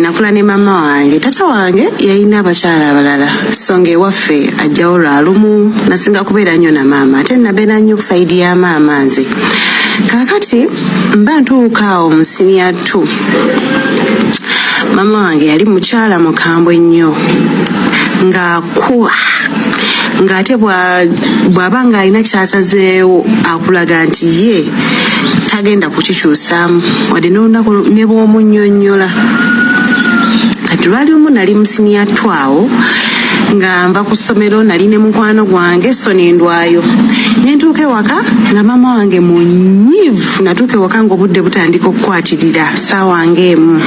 Nakula ne maama wange. Taata wange yalina abakyala abalala, so ng'ewaffe ajjawo lwa lumu. Nasinga kubeera nnyo na maama, ate nabeera nnyo ku side ya maama nze. Kaakati mba ntuuka awo mu senior two, maama wange yali mukyala mukambwe nnyo, ng'akuba, ng'ate bw'aba ng'alina kyasazeewo akulaga nti ye tagenda kukikyusaamu wadde n'olunaku ne bw'omunnyonnyola. Kati lwali lumu nali mu senior two awo nga nva ku ssomero, nali ne mukwano gwange, so nendwayo nentuuka ewaka nga maama wange munyiivu. Natuuka ewaka ng'obudde butandika okukwatirira saawa ng'emu,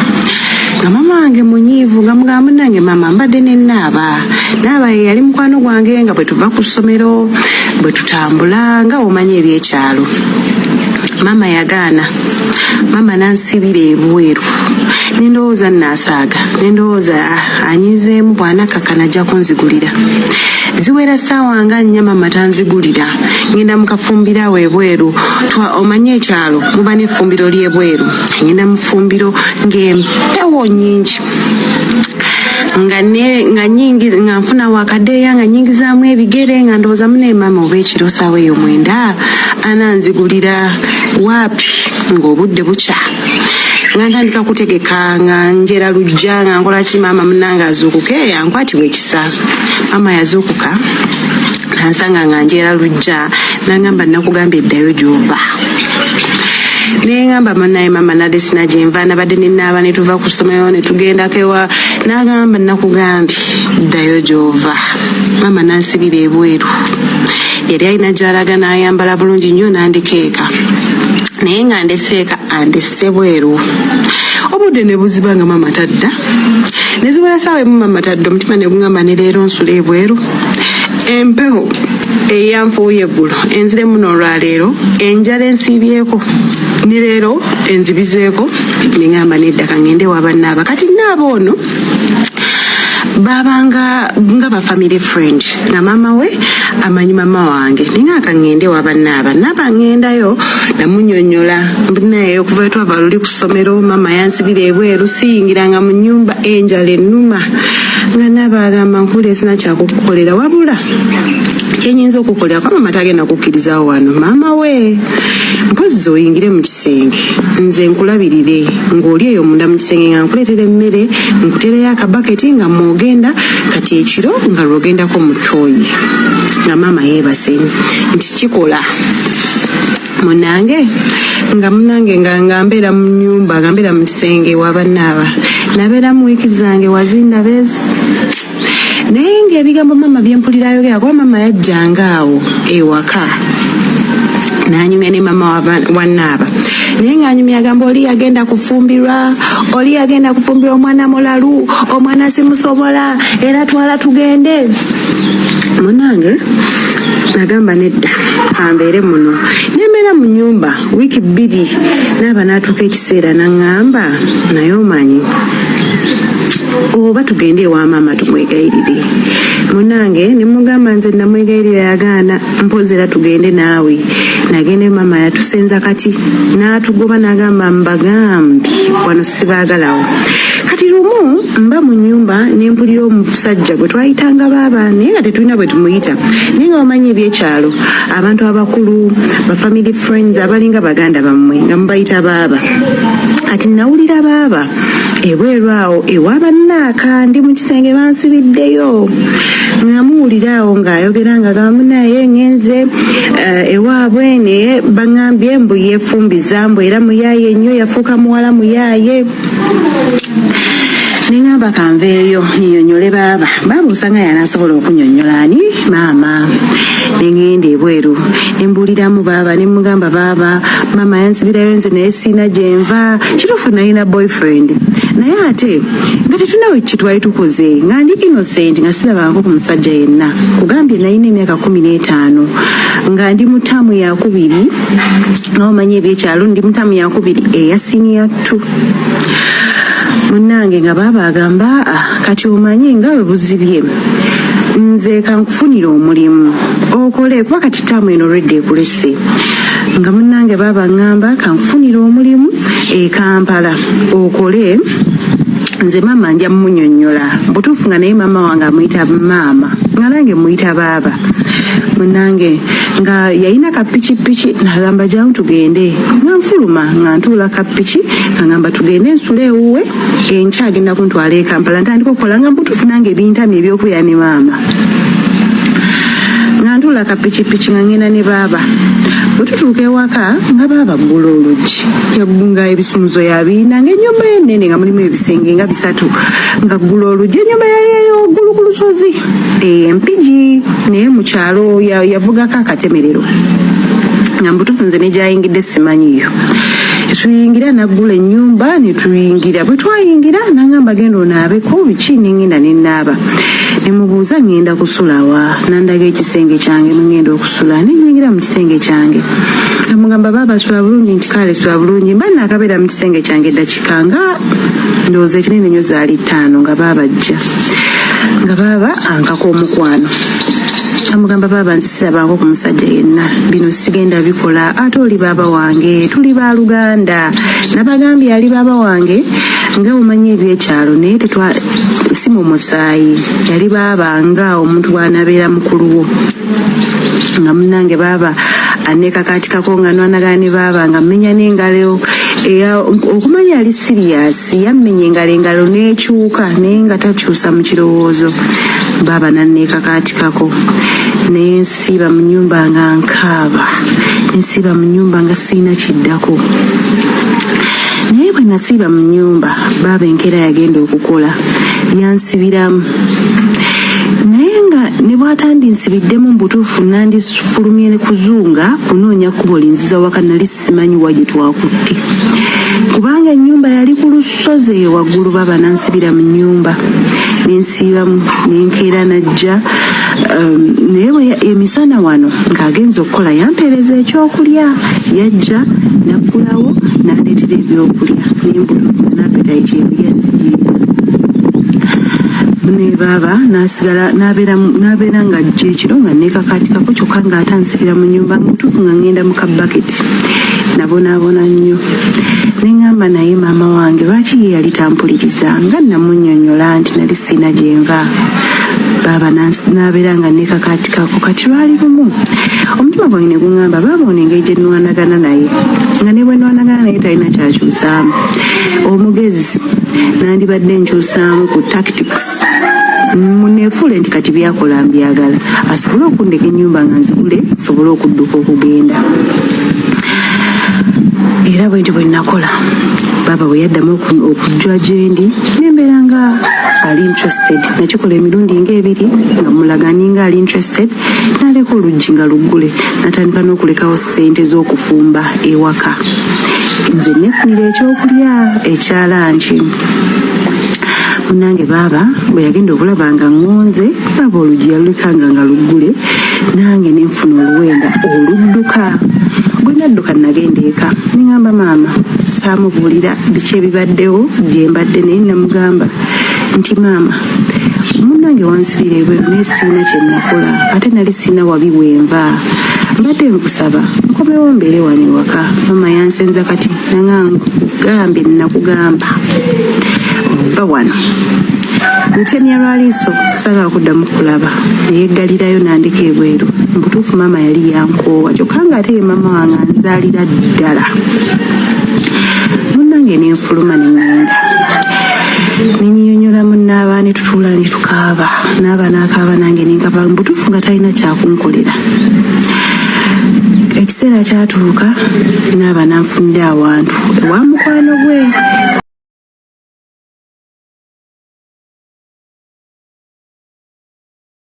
nga maama wange munyiivu, nga mugamba, "Munnange maama, mbadde ne naaba." Naaba ye yali mukwano gwange, nga bwe tuva ku ssomero bwe tutambula, nga omanyi ebyekyalo. Maama yagaana, maama nansibira ebweru. Nendowooza naasaaga, nendowooza, "Ah, anyizeemu, bw'anakakkana ajja kunzigulira." Ziwera ssaawa nga 4, maama tanzigulira. Ngenda mu kafumbiro awo ebweru. Omanyi ekyalo muba n'effumbiro ly'ebweru. Ngenda mu ffumbiro ng'empewo nnyingi, nga ne nga nyingi, nga nfuna wakadeeya, nga nyingizaamu ebigere, nga ndowooza, "Mune maama oba ekiro saawa eyo 9 ananzigulira." Waapi, ng'obudde bukya, nga ntandika kutegeka, nga njera lujja, nga nkola ki, maama munange azuukuke ankwatibwa ekisa. Maama yazuukuka nansanga nga njera lujja, nangamba, "Nakugambye eddayo gy'ova." Neŋŋamba, "Munaye maama, nadde sina gyenva, nabadde nenaaba ne tuva ku ssomero ne tugendako ewa." N'agamba, "Nakugambye ddayo gy'ova." Maama nansibira ebweru. Yali alina gy'alaga, n'ayambala bulungi nnyo n'andeka eka, naye nga ndeseeka andese bweru. Obudde ne buziba nga maama tadda. Ne ziwera saawa 1, maama tadda. Omutima ne guŋŋamba, "Ne leero nsula ebweru, empewo eyanfuuya eggulo enziremu n'olwaleero, enjala ensiibyeko ne leero enzibizeeko." Neŋŋamba, "Nedda, kaŋŋende wa bannaaba." Kati naaba ono babanga nga ba family friend, nga maama we amanyi mama wange. Ninga kaŋŋende wa bannaaba. Naaba ŋŋendayo, namunyonyola naye okuva twava luli ku ssomero maama yansibira ebweru, siyingiranga mu nnyumba, enjala ennuma. Nga naaba agamba, "Nkuwulira, sina kyakukukolera, wabula kyenyinza okukolera kuba mama tagenda kukkirizawo wano maama we, mpozi oyingire mu kisenge nze nkulabirire ng'oli eyo munda mu kisenge, nga nkuleetera emmere, nkutereyo akabaketi nga mwogenda. Kati ekiro nga lwogendako mu ttooyi nga maama yeebase." Nti kikola munange, nga munange nga mbeera mu nnyumba, nga mbeera mu kisenge wabannaaba. Nabeera mu wiiki zange wazindabezi, naye ng'ebigambo maama byempulira ayogera, kuba maama yajjanga awo ewaka n'anyumya ne mama wa naaba, naye ng'anyumya agamba, "Oli yagenda kufumbirwa, oli yagenda kufumbirwa omwana mulalu, omwana simusobola, era twala tugende." Munange nagamba, "Nedda, kambeere muno." Nembeera mu nyumba wiiki 2. Naaba n'atuuka ekiseera naŋŋamba, "Naye omanyi, oba tugende ewa maama tumwegayirire?" Munange nemugamba, "Nze namwegayirira yagaana, mpozi era tugende naawe." Nagende, maama yatusenza kati n'atugoba, n'agamba, "Mbagambye wano sibaagalawo." Kati lumu mba mu nyumba nempulira omusajja gwe twayitanga baaba, naye nga tetulina bwe tumuyita, naye nga bamanyi ebyekyalo, abantu abakulu, ba family friends abalinga baganda bammwe, nga mubayita baaba. Kati nawulira baaba ebweru awo ewa bannaaka, ndi mu kisenge bansibiddeyo, nga muwulira awo ng'ayogera nga gamba, "Naye ŋŋenze ewaabwe naye baŋŋambye mbu yeefumbiza, mbu era muyaaye nnyo, yafuuka muwala muyaaye." Neŋŋamba, "Kanveeyo nnyonnyole baaba." Baaba osanga yanasobola okunyonnyola ani maama. Neŋŋenda ebweru nembuuliramu baaba, nemugamba, "Baaba, maama yansibirayo nze, naye siina gyenva. Kituufu nalina boyfriend, naye ate nga tetunawe kitwali tukoze, nga ndi innocent, nga sirabangako ku musajja yenna." Kugambye nalina emyaka 15, nga ndi mu taamu yakubiri, nga omanyi ebyekyalo, ndi mu taamu yakubiri eya senior two. Munnange nga baaba agamba, "Ah, kati omanyi nga bwe buzibye, nze kankufunira omulimu okole, kuba kati taamu eno olwedde ekulese." Nga munnange baaba ŋŋamba, "Kankufunira omulimu e Kampala okole." Nze maama nja mmunyonnyola butuufu, nga naye maama wange amuyita maama, nga nange muyita baaba. Munange nga yalina kapikipiki, nagamba jangu tugende, nga nfuluma nga ntuula kapiki, nga ngamba tugende nsule ewuwe, enkya agenda kuntwala e Kampala ntandika okukola. Nga mbutuufu nange ebintamye ebyokubeera ne maama, nga ntuula kapikipiki nga ngenda ne baaba. Bwe tutuuka ewaka nga baaba ggula oluggi, nga ebisumuzo yabiina, nga ennyumba ye ennene nga mulimu ebisenge nga bisatu, nga ggula oluggi. Ennyumba yali eyoggulu ku lusozi Empigi, naye mu kyalo yavugako akatemerero, nga mbutuufu nze negyayingidde simanyiyo. Tuyingira, naggula ennyumba ne tuyingira. Bwe twayingira nangamba genda onaabeko biki, nengenda nenaaba. Nemubuuza ngenda kusulawa, nandaga ekisenge kyange mwengenda okusula. Nenyingira mu kisenge kyange, amugamba baaba sula bulungi, nti kale sula bulungi. Mba nakabeera mu kisenge kyange eddakika nga ndowooza ekinene nnyo zaali 5, nga baaba ajja, nga baaba ankaka omukwano. Amugamba baaba nti sirabangako ku musajja yenna, bino sigenda bikola, ate oli baaba wange, tuli baluganda. Nabagambye ali baaba wange nga omanyi ebyekyalo, naye tetwa si mu musaayi, yali baaba nga omuntu bw'anabeera mukulu wo. Nga munange baaba anekakatikako, nga nwanagana ne baaba, nga mmenya n'engalo. Okumanya ali serious, yammenya engalo, engalo n'ekyuka, naye nga takyusa mu kirowoozo. Baaba nanneekakaatikako, naye nsiiba mu nnyumba nga nkaaba, nsiiba mu nnyumba nga siina kiddako. Naye bwe nasiiba mu nnyumba, baaba enkeera yagenda okukola, yansibiramu, naye nga ne bw'atandinsibiddemu mu butuufu nandifulumye kuzunga kunoonya kkubo linziza waka. Nali simanyi wa gye twakutte kubanga ennyumba yali ku lusozi eyo waggulu. Baba nansibira mu nnyumba nensiibamu, nenkeera najja. Naye bwe emisana wano ng'agenza okukola, yampeereza ekyokulya, yajja naggulawo n'andeetera ebyokulya, naye mbutuufu n'appetite ebulya sigirina. Ne baaba n'asigala n'abeera ng'ajja ekiro nga neekakaatikako, kyokka ng'ate ansibira mu nnyumba. Mutuufu nga ŋŋenda mu kabaketi, nabonaabona nnyo. Ne ŋŋamba naye maama wange lwaki ye yali tampuliriza nga namunnyonnyola nti nali siina gye nva? Baaba n'abeera nga neekakaatikako. Kati lwali lumu omutima gwange ne guŋŋamba baaba ono engeri gye nnwanagana naye, nga ne bwe nnwanagana naye talina kyakyusaamu, omugezi nandibadde nkyusaamu ku tactics, muneefuule nti kati byakola mbyagala, asobole okundeka ennyumba nga nzigule, nsobole okudduka okugenda. Era bwe ntyo bwe nakola. Baaba bwe yaddamu okujja gye ndi, nembeera nga ali interested. Nakikola emirundi ng'ebiri nga mulaga ninga ali interested, naleka oluggi nga luggule, natandika n'okulekawo ssente z'okufumba ewaka, nze nefunira ekyokulya ekya lunch. Munange baaba bwe yagenda okulaba nga ŋŋonze, baaba oluggi yalulekanga nga luggule, nange nenfuna oluwenda oludduka. Bwe nadduka nagenda eka, neŋŋamba maama, saamubuulira biki ebibaddewo gye mbadde, naye namugamba nti maama munnange wansibira ebweru, naye siina kye nakola, ate nali siina wabi bwenva, mbadde nkusaba nkomewo mbeere wano ewaka. Maama yansenza kati nanga gambye nakugamba va wano, ntemya lwaliiso, saagala kuddamu kulaba. Neyeggalirayo nandeka ebweru. Mubutuufu maama yali yankoowa, kyokka nga ate ye maama wange anzaalira ddala. Munnange nenfuluma neŋŋenda nenyinyonyola munnaaba, ne tutuula ne tukaaba, naaba n'akaaba nange nenkaba. Mubutuufu nga talina kyakunkolera. Ekiseera kyatuuka naaba nanfunira awantu ewa mukwano gwe.